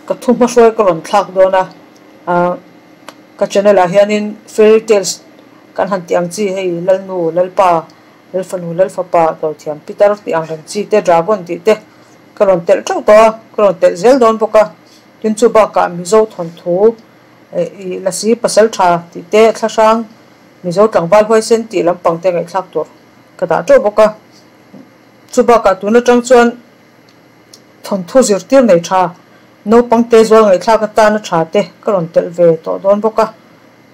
Ka thu hmahruai ka rawn thlak dawn a, ah ka channel ah hianin fairy tales kan han tih ang chi hei Lalnu, Lalpa, Lalfanu, Lalfapa, Dawthiam Pitar tih ang reng chi te, Dragon tih te ka rawn telh teuh tawh a, ka rawn telh zel dawn bawk a. Tin chu bakah Mizo thawnthu eh ih Lasi Pasal Tha tih te, Thlahrang Mizo Tlangval Huaisen tih lampang te ngaihthlak tur ka dah teuh bawk a. Chu bakah tun atang chuan Thawnthu zirtir nei tha, naupang te zual ngaihthlak atana tha te ka rawn telh ve tawh dawn bawk a.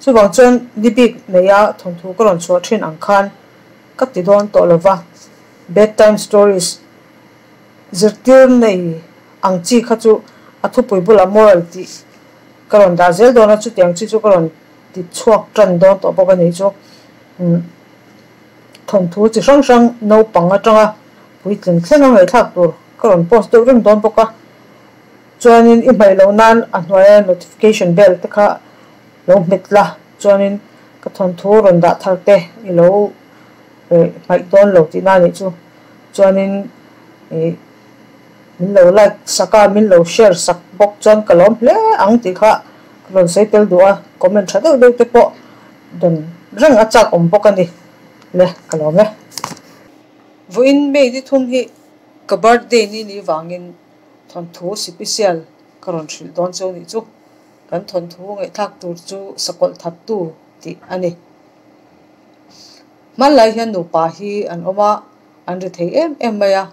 Chuvang chuan ni bik neia thawnthu ka rawn chhuah thin ang khan ka ti dawn tawh lova, bedtime stories zirtir nei ang chi kha chu a thupui bulah moral tih ka rawn dah zel dawn a, chutiang chi chu ka rawn ti chhuak tan dawn tawh bawk a ni chu. Thawnthu chi hrang hrang naupang atanga puitling thleng a ngaihthlak tur ka rawn post deuh reng dawn bawk a. Chuanin i hmaih loh nan a hnuaia notification bell te kha lo hmet la, chuanin ka thawnthu rawn dah thar te i lo hmaih dawn lo tihna a nih chu. Chuanin ih min lo like sak a, min lo share sak bawk chuan ka lawm hle ang tih kha ka rawn sawi tel duh a, comment tha deuh deuh te pawh dawn reng a chak awm bawk a ni le ka lawm e. Vawiin May ni thum hi ka birthday ni ni vangin thawnthu sipisial ka rawn hrilh dawn chu nih chu. Kan thawnthu ngaihthlak tur chu sakawlh thattu tih a ni. Hmanlai hian nupa hi an awm a, an ri thei em em mai a.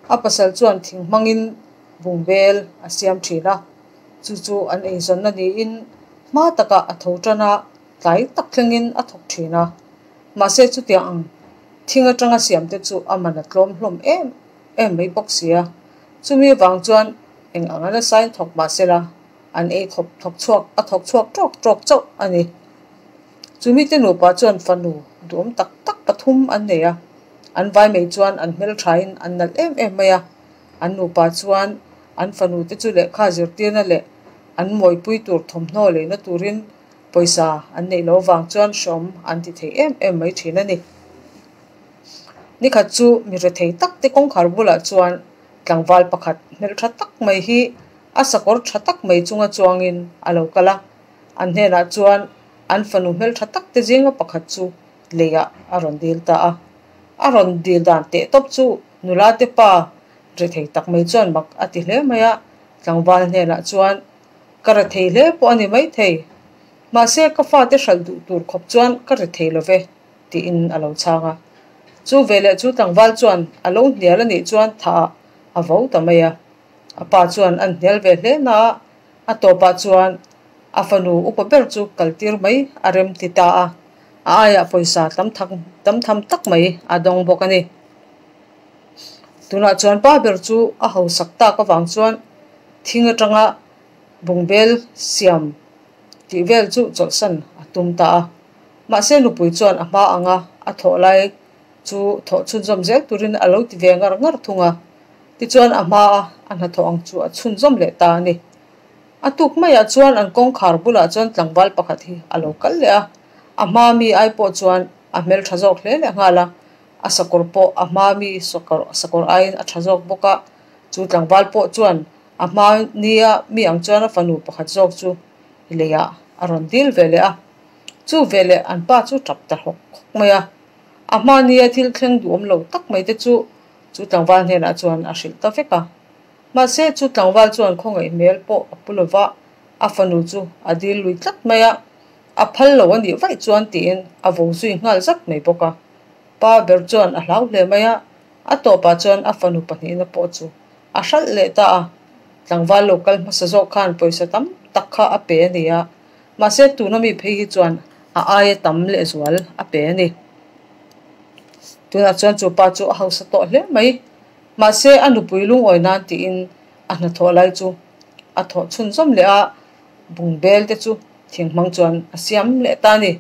A pasal chuan thing hmangin bungbel a siam thin a, chu chu an eizawnna niin hma takah a tho tan a, tlai tak thlengin a thawk thin a. Mahse chutiang ang thing atanga siamte chu a man a tlawm hlawm em em mai bawk si a. Chumi avang chuan eng ang a nasain thawk mah sela an ei khawp thawk chhuak a thawk chhuak tawk tawk chauh a ni. Chumite nupa chuan fanu duhawm tak tak pathum an nei a, an vai mai chuan an hmelthain an nalh em em mai a. An nupa chuan an fanute chu lehkha zirtirna leh an mawipui tur thawmhnaw leina turin Pawisa an neih loh avang chuan hrawm an ti thei em em mai thin a ni. Nikhat chu mi rethei tak te kawngkhar bulah chuan tlangval pakhat hmeltha tak mai hi a sakawr tha tak mai chunga chuangin a lo kal a. An hnenah chuan an fanu hmeltha tak te zinga pakhat chu leiah a rawn dil ta a. A rawn dil dan teh tawp chu nula te pa rethei tak mai chuan mak a ti hle mai a. Tlangval hnenah chuan Ka re thei hle pawh a ni maithei. Mahse, ka fate hralh duh tur khawp chuan ka re thei lo ve, tiin a lo chhang a. Chu veleh chu tlangval chuan a lo hnial a nih chuan thah a vo ta mai a. A pa chuan an hnial ve hle na a, a tawpah chuan a fanu upa ber chu kaltir mai a rem ti ta a. A aiah pawisa tam thak tam tham tak mai a dawng bawk a ni. Tunah chuan pa ber chu a hausak tak avang chuan Thing atanga bungbel siam tih vel chu chawlhsan a tum ta a. Mahse nupui chuan a hma anga a thawh lai chu thawh chhunzawm zel turin a lo ti ve ngar ngar thung a. Tichuan a hma a a hnathawh ang chu a chhunzawm leh ta a ni. A tuk maiah chuan an kawngkhar bulah chuan tlangval pakhat hi a lo kal leh a. A hma mi ai pawh chuan a hmeltha zawk hle leh nghal a. A sakawr pawh a hma mi sakawr aiin a tha zawk bawk a. Chu tlangval pawh chuan a hma nia mi ang chuan a fanu pakhat zawk chu leiah a rawn dil ve leh a. Chu veleh an pa chu tap ta hawk hawk mai a. A hma nia thil thleng duhawm lo tak mai te chu chu tlangval hnenah chuan a hrilh ta vek a. Mahse chu tlangval chuan khawngaih hmel pawh a pu lova, a fanu chu a dil lui tlat mai a. A phal lo a nih vaih chuan tiin a vo zui nghal zat mai bawk a. Pa ber chuan a hlau hle mai a. A tawpah chuan a fanu pahnihna pawh chu a hralh leh ta a, tlangval lo kal hmasa zawk khan pawisa tam tak kha a pe a ni a, mahse tuna mi phei hi chuan a aia tam lehzual a pe a ni. Tunah chuan chu pa chu a hausa tawh hle mai, mahse a nupui lungawi nan tiin a hnathawh lai chu a thawh chhunzawm leh a, bungbel te chu thing hmang chuan a siam leh ta a ni.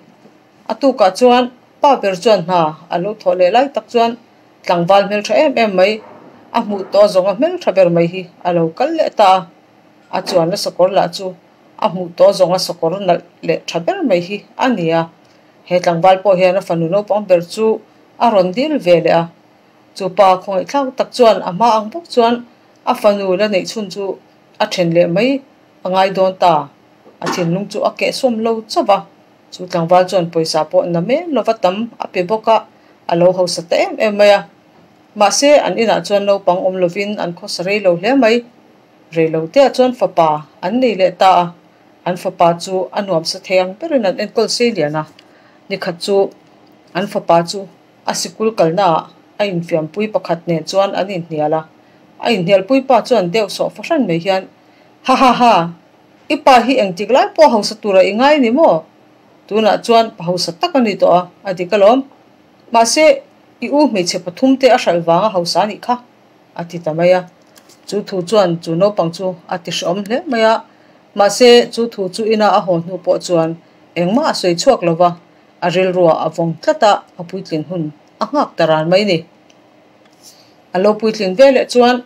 A tukah chuan pa ber chuan hna a lo thawh leh lai tak chuan tlangval hmeltha em em mai, a hmuh tawh zawnga hmeltha ber mai hi a lo kal leh ta a. A chuanna sakawr lah chu a hmuh tawh zawnga sakawr nalh leh tha ber mai hi a ni a. He tlangval pawh hian a fanu naupang ber chu a rawn dil ve leh a. Chu pa khawngaihthlak tak chuan a hma ang bawk chuan a fanu la neih chhun chu A then leh mai a ngai dawn ta. A thinlung chu a kehsawm lo chauh va. Chu tlangval chuan pawisa pawh na men lova tam a pe bawk a, a lo hausa ta em em mai a. Mahse, an inah chuan naupang awm lovin an khawsa rei lo hle mai. Rei lo teah chuan fapa an nei leh ta a, an fapa chu a nuamsa thei ang berin an enkawl sei lian a. Nikhat chu an fapa chu a sikul kalnaah a infiampui pakhat nen chuan an inhnial a. A inhnialpui pa chuan deuh sawh fahran mai hian, Ha ha ha! I pa hi engtik lai pawh hausa tura i ngai ni maw? Tunah chuan pa hausa tak a ni tawh a, a dik alawm. Mahse, i u hmeichhe pathumte a hralh vanga hausa a nih kha, a ti ta mai a. Chu thu chuan chu naupang chu a ti hrehawm hle mai a. Mahse, chu thu chu ina a haw hnu pawh chuan engmah a sawi chhuak lo va, a rilruah a vawng tlat a, a puitlin hun a nghak ta ran mai ni. A lo puitlin ve leh chuan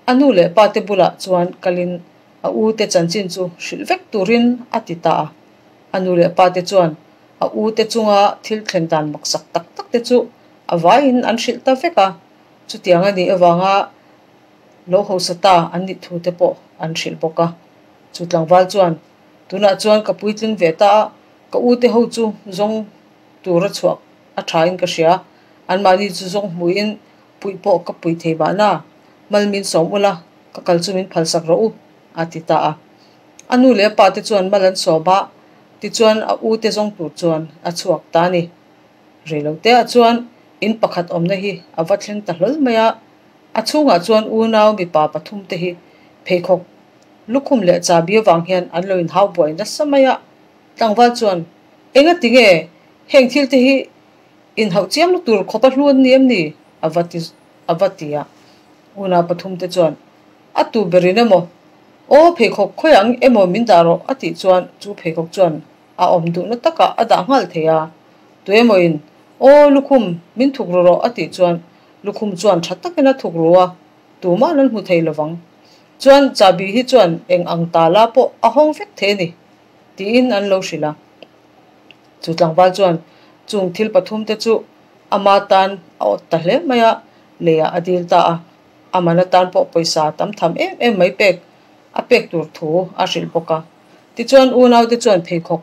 a nu leh pa te bulah chuan kalin a u te chanchin chu hrilh vek turin a ti ta a. A nu leh pa te chuan a u te chunga thil thlen dan maksak tak tak te chu a vaiin an hrilh ta vek a, chutiang a nih avanga lo hausa ta an nih thu te pawh an hrilh bawk a. Chu tlangval chuan, Tunah chuan ka puitling ve ta a, ka u te ho chu zawng tura chhuah a thain ka hria. Anmahni chu zawng hmuin puih pawh ka pui thei mahna, mal min sawm ula, ka kal chu min phalsak rawh u, a ti ta a. A nu leh a pa te chuan mal an sawm a, tichuan a u te zawng tur chuan a chhuak ta a ni. Reiloteah chuan in pakhat awmna hi a va thleng ta hlawl mai a, a chhungah chuan unau mipa pathum te hi pheikhawk lukhum leh chahbi avang hian an lo inhau buai nasa mai a. Tlangval chuan, Engati nge heng thil te hi inhauh chiam na tur khawp a hlu an ni em ni? a va ti a va ti a. Unau pathum te chuan, A tu berin emaw? Aw pheikhawk khawi ang emaw min dah rawh a tih chuan chu pheikhawk chuan a awm duhna takah a dah nghal thei a. Tu emawin, Aw lukhum, min thuk ru rawh a tih chuan lukhum chuan tha takin a thuk ru a, tumah an hmu thei lovang. Chuan chahbi hi chuan eng ang tala pawh a hawng vek thei a ni tiin an lo hrilh a. Chu tlangval chuan chung thil pathum te chu ama tan a awt ta hle mai a, leiah a dil ta a. A man atan pawh pawisa tam tham em em mai pek a pek tur thu a hrilh bawk a. Tichuan unaute chuan pheikhawk,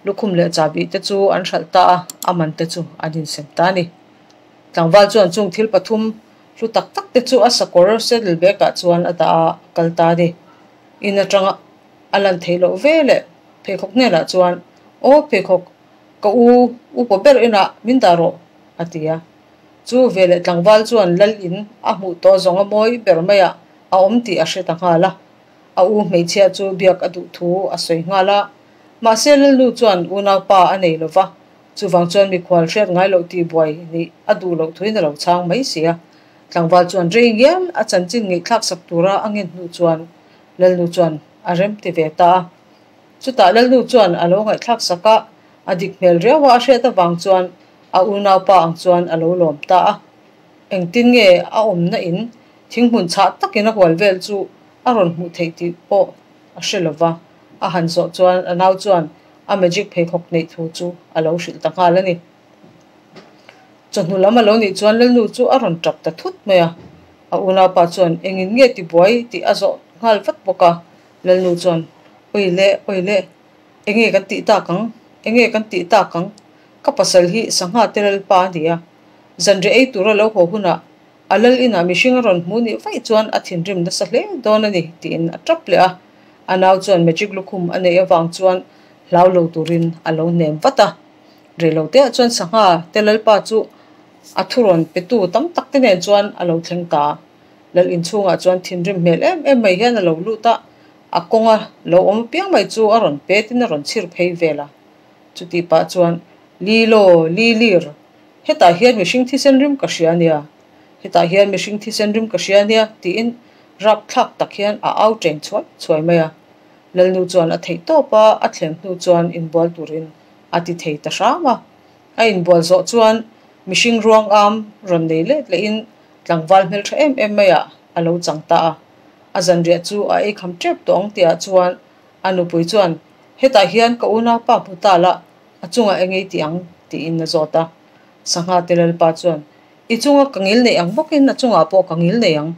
lukhum leh chahbi te chu an hralh ta a, a man te chu an insem ta a ni. Tlangval chuan chung thil pathum hlu tak tak te chu a sakawr saddle bag ah chuan a dah a, a kal ta a ni. In atanga a lan theih loh ve leh pheikhawk hnenah chuan, Aw pheikhawk, ka u upa ber inah min dah rawh, a ti a. Chu veleh tlangval chuan lal in a hmuh tawh zawng a mawi ber maiah a awm tih a hre ta nghal a. A u hmeichhia chu biak a duh thu a sawi nghal a. Mahse lalnu chuan unaupa a nei lo va, chuvang chuan mikhual hriat ngai loh tih buai nih a duh loh thuin a lo chhang mai si a. Tlangval chuan rei ngial a chanchin ngaihthlak sak tura a ngen hnu chuan lalnu chuan a rem ti ve ta a. Chutah lalnu chuan a lo ngaihthlak sak a, a dik hmel riau a a hriat avang chuan a unaupa ang chuan a lo lawm ta a. Engtin nge a awmna in thinghmun chhah takin a hual vel chu a rawn hmuh theih tih pawh a hre lo va, a han zawh chuan a nau chuan a magic pheikhawk neih thu chu a lo hrilh ta nghal a ni. Chawhnu lam a lo nih chuan Lalnu chu a rawn tap ta thut mai a, a unaupa chuan engin nge ti buai tih a zawh nghal vat bawk a, Lalnu chuan Awi le, awi le, enge kan tih tak ang, enge kan tih tak ang, ka pasal hi sangha te lalpa a ni a, zanriah ei tura lo haw hunah a lal inah mihring a rawn hmuh nih vaih chuan a thinrim nasa hle dawn a ni tiin a tap leh a, a nau chuan magic lukhum a neih avang chuan hlau lo turin a lo hnem vat a. Reiloteah chuan sangha te lalpa chu a thurawn petu tam tak te nen chuan a lo thleng ta. Lal inchhungah chuan thinrim hmel em em mai hian a lo lut a, a kawnga lo awm apiang mai chu a rawn petin a rawn chhir phei vel a. Chutih pah chuan, Lilo, Lilir, hetah hian mihring thisen rim ka hria nia, hetah hian mihring thisen rim ka hria nia, tiin rapthlak tak hian a au teng chhuai chhuai mai a. Lalnu chuan a theih tawp a, a thleng hnu chuan inbual turin a ti thei ta hram a. A inbual zawh chuan mihring ruang am rawn nei let lehin tlangval hmeltha em em maiah a lo chang ta a. A zanriah chu a ei kham tep tawh ang tihah chuan a nupui chuan, Hetah hian ka unaupa hmu ta la, a chungah eng ei tih ang? tiin a zawt a. Sangha te lalpa chuan, I chunga ka ngil neih ang bawkin a chungah pawh ka ngil nei ang.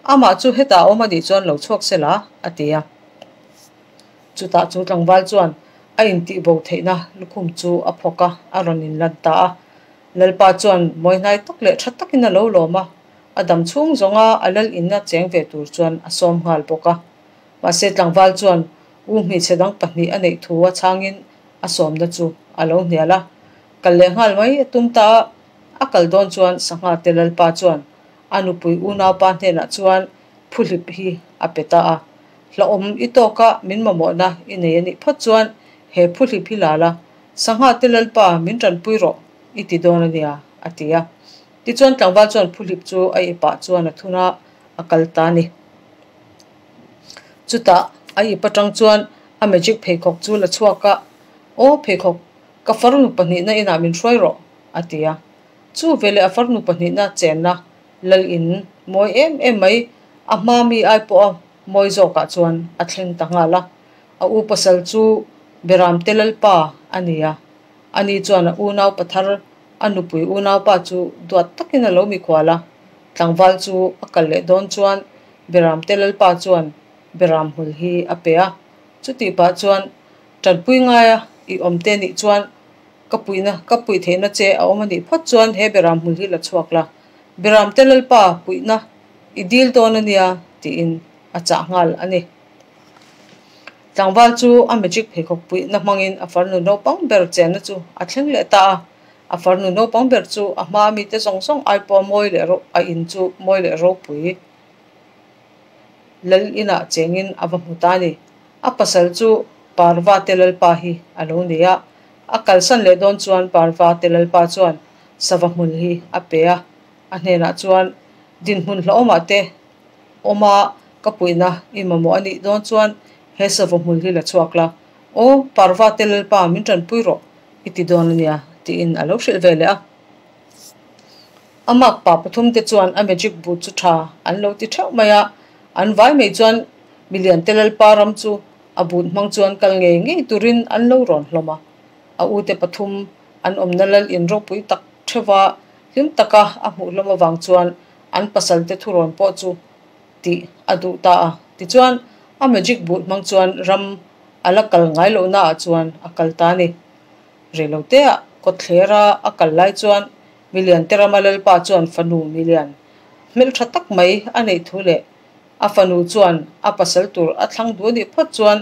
Amah chu hetah a awm a nih chuan lo chhuak se la, a ti a. Chutah chu tlangval chuan a intihbo theihna lukhum chu a phawk a, a rawn inlan ta a. Lalpa chuan mawihnai tak leh tha takin a lo lawm a, a dam chhung zawnga a lal inna cheng ve tur chuan a sawm nghal bawk a. Mahse tlangval chuan u hmeichhe dang pahnih a neih thu a chhangin a sawmna chu a lo hnial a. Kal leh nghal mai a tum ta a, a kal dawn chuan sangha te lalpa chuan a nupui unaupa hnenah chuan phuhlip hi a pe ta a. Hlauhawm i tawka min mamawhna i nei a nih phawt chuan he phuhlip hi la la, sangha te lalpa min tanpui rawh i ti dawn a nia, a ti a. Tichuan tlangval chuan phuhlip chu a ip ah chuan a thun a, a kal ta a ni. Chutah a ip atang chuan a magic pheikhawk chu la chhuak a, Aw pheikhawk, ka farnu pahnihna inah min hruai rawh, a ti a. Chu veleh a farnu pahnihna chenna lal in mawi em em mai, a hma mi ai pawha mawi zawkah chuan a thleng ta nghal a. A u pasal chu Beramte Lalpa a ni a, ani chuan a unau pathar a nupui unaupa chu duat takin a lo mikhual a. Tlangval chu a kal leh dawn chuan Beramte Lalpa chuan Beram hmul hi a pe a. Chutih pah chuan tanpui ngaia i awm te nih chuan Ka puihna, ka puih theihna che a awm a nih phawt chuan he Beram hmul hi la chhuak la, Beram te Lalpa puihna i dil dawn a nia tiin a chah nghal a ni. Tlangval chu a magic pheikhawk puihna hmangin a farnu naupang ber chenna chu a thleng leh ta a, a farnu naupang ber chu a hma mite zawng zawng ai pawha mawi leh a in chu mawi leh ropui lal inah chengin a va hmu ta a ni. A pasal chu Parva te Lalpa hi a lo ni a, a kalsan leh dawn chuan Parva te Lalpa chuan sava hmun hi a pe a, a hnenah chuan dinhmun hlauhawmah te awma ka puihna i mamawh a nih dawn chuan he sava hmul hi la chhuak la, aw Parva te Lalpa min tanpui rawh i ti dawn a nia tiin a lo hrilh ve leh a. A makpa pathumte chuan a magic boot chu tha an lo ti theuh mai a, an vai mai chuan Milian te Lalpa ram chu a boot hmang chuan kal ngei ngei turin an lo rawn hlawm a. A ute pathum an awmna lal in ropui tak theuha hlim taka a hmuh hlawm avang chuan an pasalte thurawn pawh chu tih a duh ta a. Tichuan a magic boot hmang chuan ram a la kal ngai lohnaah chuan a kal ta a ni. Reiloteah kawtthlera a kal lai chuan Milian te rama Lalpa chuan fanu Milian hmeltha tak mai a neih thu leh a fanu chuan a pasal tur a thlang duh a nih phawt chuan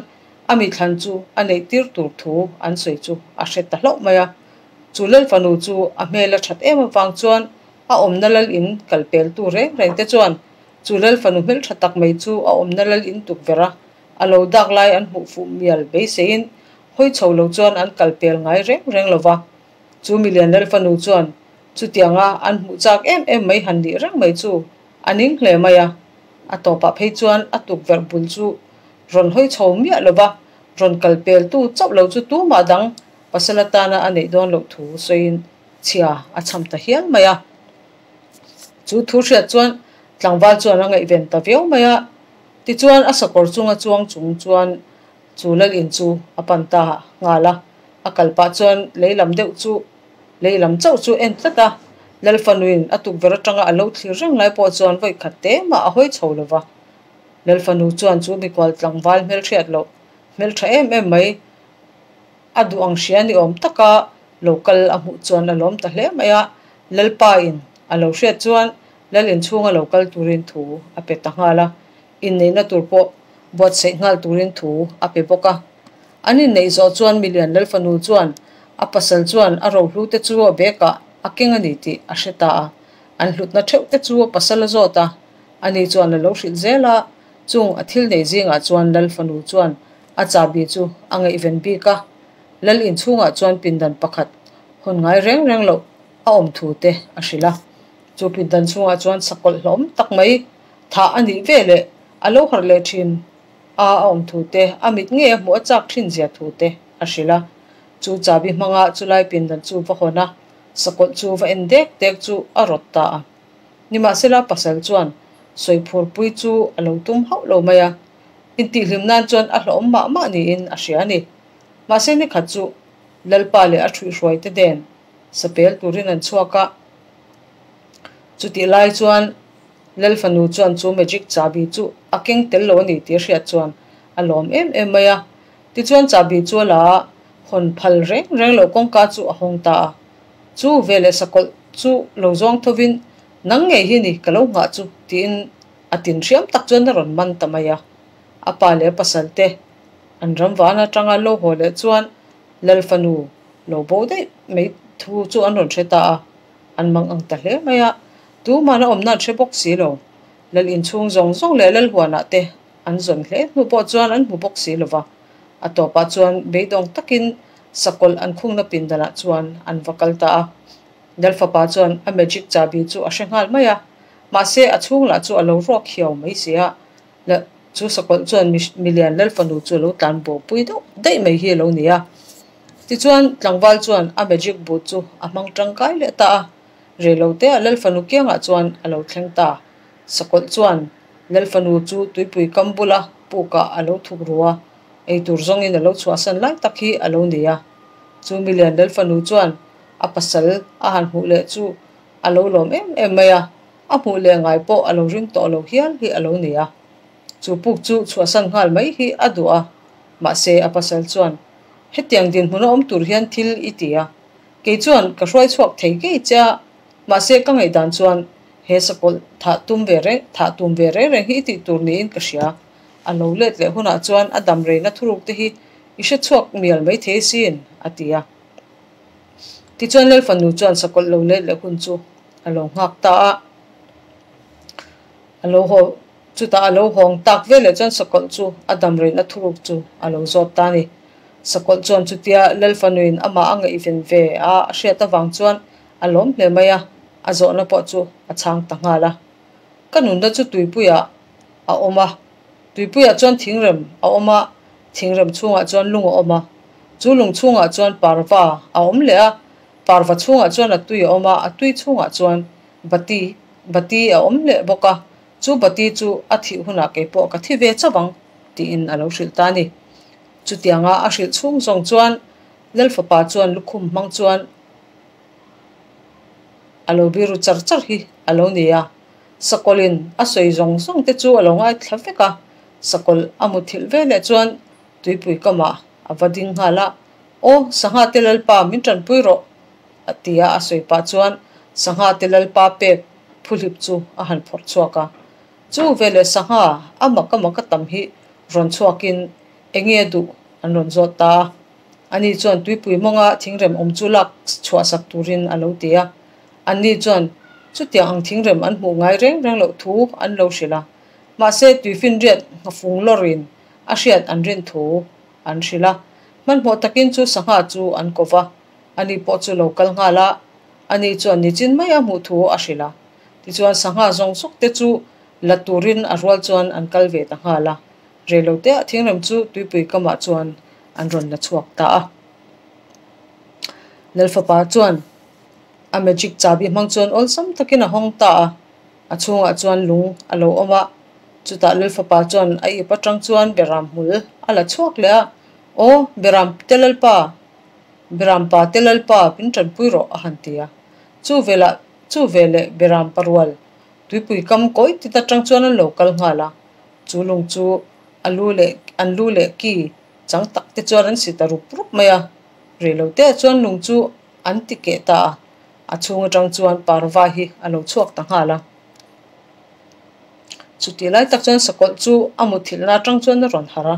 a mi thlan chu a neih tir tur thu an sawi chu a hre ta hlauh mai a. Chu Lal fanu chu a hmel a that em avang chuan a awmna Lal in kal peltu reng reng te chuan chu Lal fanu hmeltha tak mai chu a awmna Lal in tukverh a a lo dak lai an hmuh fuh mial beiseiin hawi chho lo chuan an kal pel ngai reng reng lo va. Chu milian lal fanu chuan chutianga an hmuh chak em em mai han nih reng mai chu a ning hle mai a. A tawpah phei chuan a tukverh bul chu rawn hawi chho miah lo va, rawn kal peltu chauh lo chu tumah dang pasal atana a neih dawn loh thu sawiin chhia a chham ta hial mai a. Chu thu hriat chuan tlangval chuan a ngaihven ta viau mai a. Tichuan a sakawr chunga chuang chung chuan Chu lal in chu a pan ta nghal a, a kal pah chuan lei lam deuh chu lei lam chauh chu en tlat a, lal fanuin a tukverh atanga a lo thlir reng lai pawh chuan vawi khat te mah a hawi chho lo va. Lal fanu chuan chu mikual tlangval hmelhriat loh hmel tha em em mai a duh ang hria ni awm taka lo kal a hmuh chuan a lawm ta hle mai a, Lalpa in a lo hriat chuan lal inchhunga lo kal turin thu a pe ta nghal a. Inneihna tur pawh buatsaih nghal turin thu a pe bawk a. An inneih zawh chuan Milian Lalfanu chuan a pasal chuan a rohlu te chu a bag ah a keng a ni tih a hre ta a. An hlutna theuh te chu a pasal a zawt a, ani chuan a lo hrilh zel a. Chung a thil nei zingah chuan Lalfanu chuan a chahbi chu a ngaihven bik a. Lal inchhungah chuan pindan pakhat hawn ngai reng reng loh a awm thu te a hrilh a. Chu pindan chhungah chuan sakawlh hlawm tak mai Thah a nih ve leh a lo harh leh thin a a awm thu te, a mit ngei a hmuh a chak thin zia thu te a hrilh a. Chu chahbi hmanga chulai pindan chu va hawn a, sakawlh chu va en dek dek chu a rawt ta a. Nimahsela pasal chuan sawiphurpui chu a lo tum hauh lo mai a, intihhlim nan chuan a hlawhawm mah mah niin a hria a ni. Mahse nikhat chu Lalpa leh a ṭhuihhruai te nen sapel turin an chhuak a. Chutih lai chuan. Lalfanu chuan chu magic chahbi chu a keng tel lo a ni tih a hriat chuan a lawm em em mai a. Tichuan chahbi chu a la a, hawn phal reng reng lo kawngka chu a hawng ta a. Chu veleh sakawlh chu lo zawng thovin, Nang ngei hi ni ka lo nghah chu tiin a tin hriam tak chuan a rawn man ta mai a. A pa leh a pasal te an ram van atanga lo haw leh chuan Lalfanu lo bo daih mai thu chu an rawn hre ta a. An mang ang ta hle mai a, tuman a awmna an hre bawk si lo. Lal inchhung zawng zawng leh Lalhuanah te an zawn hle hnu pawh chuan an hmu bawk si lo va. A tawpah chuan beidawng takin sakawlh an khungna pindanah chuan an va kal ta a. Lalfapa chuan a magic chahbi chu a hre nghal mai a, mahse a chhung lah chu a lo ruak hiau mai si a. Chu sakawlh chuan milian Lalfanu chu a lo tlan bawhpui deuh daih mai hi a lo ni a. Tichuan, tlangval chuan a magic boot chu a hmang tangkai leh ta a, reiloteah Lalfanu kiangah chuan a lo thleng ta. Sakawlh chuan Lalfanu chu tuipui kam bula pukah a lo thuk ru a, eitur zawngin a lo chhuahsan lai tak hi a lo ni a. Chu milian Lalfanu chuan a pasal a han hmuh leh chu a lo lawm em em mai a, a hmuh leh ngai pawh a lo ring tawh lo hial hi a lo ni a. Chu puk chu chhuahsan nghal mai hi a duh a, mahse a pasal chuan Hetiang dinhmun a awm tur hian thil i ti a, kei chuan ka hruai chhuak thei ngei che a, mahse ka ngaihdan chuan he sakawlh thah tum ve reng thah tum ve reng reng hi i tih tur niin ka hria. A lo let leh hunah chuan a dam reina thuruk te hi i hre chhuak mial mai thei sin, a ti a. Tichuan Lalfanu chuan sakawlh lo let leh hun chu a lo nghak ta a. A lo haw Chutah a lo hawng tak veleh chuan sakawlh chu a dam reihna thuruk chu a lo zawt ta a ni. Sakawlh chuan chutia Lalfanuin amah a ngaihven ve a a hriat avang chuan a lawm hle mai a, a zawhna pawh chu a chhang ta nghal a. Ka nunna chu tuipuiah a awm a, tuipuiah chuan thingrem a awm a, thingrem chhungah chuan lung a awm a, chu lung chhungah chuan parva a awm leh a, parva chhungah chuan a tui a awm a, a tui chhungah chuan bati bati a awm leh bawk a, Chu bati chu a thih hunah kei pawh ka thi ve chauh ang, tiin a lo hrilh ta a ni. Chutianga a hrilh chhung zawng chuan Lalfapa chuan lukhum hmang chuan a lo biru char char hi a lo ni a. Sakawlhin a sawi zawng zawng te chu a lo ngaithla vek a, sakawlh a muthilh veleh chuan tuipui kamah a va ding nghal a, Aw, sangha te Lalpa min tanpui rawh, a ti a, a sawi pah chuan sangha te Lalpa pek phuhlip chu a han phawrh chhuak a. Chu veleh sangha a mak a mak a tam hi rawn chhuakin enge a duh an rawn zawt ta a. Ani chuan tuipui mawnga thingrem awm chu lak chhuah sak turin a lo ti a. Anni chuan chutiang ang thingrem an hmuh ngai reng reng loh thu an lo hrilh a. Mahse tuifinriat nghafung lawrin a hriat an rin thu an hrilh a. Hmanhmawh takin chu sangha chu an ko va. Ani pawh chu lo kal nghal a, ani chuan nichin mai a hmuh thu a hrilh a. Tichuan sangha zawng zawk te chu la turin a rual chuan an kal ve ta nghal a, reiloteah thingrem chu tuipui kamah chuan an rawn la chhuak ta a. Lalfapa chuan a magic chahbi hmang chuan awlsam takin a hawng ta a, a chhungah chuan lung a lo awm a, chutah Lalfapa chuan a ip atang chuan beram hmul a la chhuak leh a, Aw, beram te Lalpa! Beram pa te Lalpa min tanpui rawh a han ti a. Chu velah chu veleh Beram pa rual tuipui kam kawi tit atang chuan an lo kal nghal a. Chu lung chu a lu leh an lu leh ki chang tak te chuan an si ta rup rup mai a. Rei lo te ah chuan lung chu an ti keh ta a, a chhung atang chuan parva hi a lo chhuak ta nghal a. Chutih lai tak chuan sakawlh chu a muthilhna atang chuan a rawn harh a,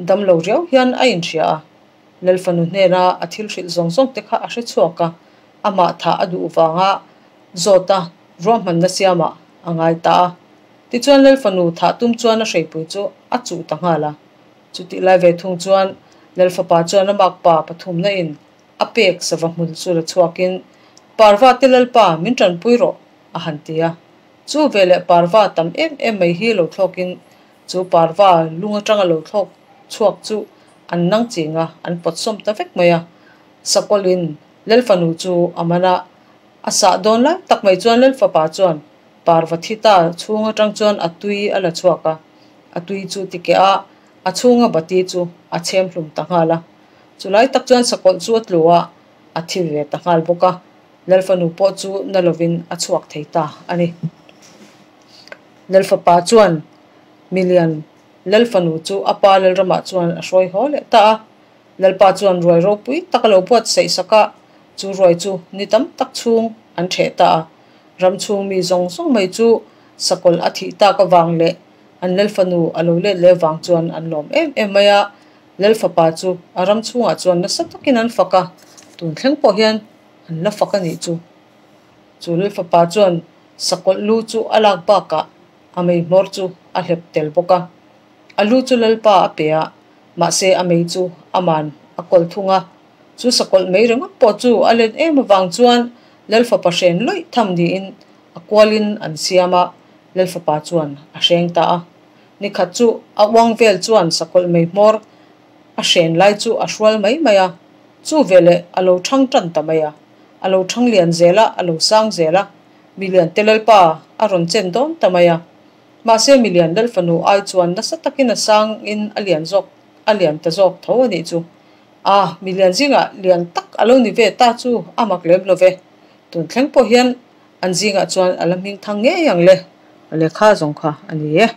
dam lo riau hian a inhria a. Lalfanu hnena a thil hrilh zawng zawng te kha a hre chhuak a, amah thah a duh vanga zawt a ruahmanna siamah a ngai ta a. Tichuan Lalfanu thah tum chuan a hreipui chu a chuh ta nghal a. Chutih lai ve thung chuan Lalfapa chuan a makpa pathumna in a pek sava hmul chu la chhuakin, Parva te Lalpa min tanpui rawh a han ti a. Chu veleh parva tam em em mai hi lo thlawkin Chu parva lung atanga lo thlawk chhuak chu an nang ching a, an pawt sawm ta vek mai a. Sakawlin Lalfanu chu a man a, a sah dawn lai tak mai chuan Lalfapa chuan parva thi ta chhung atang chuan a tui a la chhuak a, a tui chu ti keh a, a chhunga bati chu a chhem hlum ta nghal a. Chu lai tak chuan sakawlh chu a tlu a, a thi ve ta nghal bawk a, Lalfanu pawh chu na lovin a chhuak thei ta a ni. Lalfapa chuan milian Lalfanu chu a pa Lalramah chuan a hruai haw leh ta a. Lalpa chuan ruai ropui tak a lo buatsaih sak a, chu ruai chu ni tam tak chhung an ṭheh ta a. Ram chhung mi zawng zawng mai chu sakawlh a thih tak avang leh an Lalfanu a lo let leh vang chuan an lawm em em mai a. Lalfapa chu a ram chhungah chuan nasa takin an fak a, tun thleng pawh hian an la fak a nih chu. Chu Lalfapa chuan sakawlh lu chu a lak bakah a mei hmawr chu a hlep tel bawk a. A lu chu Lalpa a pe a, mahse a mei chu aman a kawl thung a. Chu sakawlh mei ringawt pawh chu a len em avang chuan Lalfapa hren lawih tham niin a kualin an siam a, Lalfapa chuan a hreng ta a. Nikhat chu a uang vel chuan sakawlh mei hmawr a hren lai chu a hrual mai mai a, chu veleh a lo thang tan ta mai a. A lo thang lian zel a, a lo sang zel a, Milian te Lalpa a rawn chen dawn ta mai a. Mahse milian Lalfanu ai chuan nasa takin a sangin a lian zawk, a lian ta zawk tho a nih chu. A, milian zingah lian tak a lo ni ve ta chu a mak lem lo ve. Tun thleng pawh hian an zingah chuan a la hming thang ngei ang le. A lehkha zawng kha a ni e.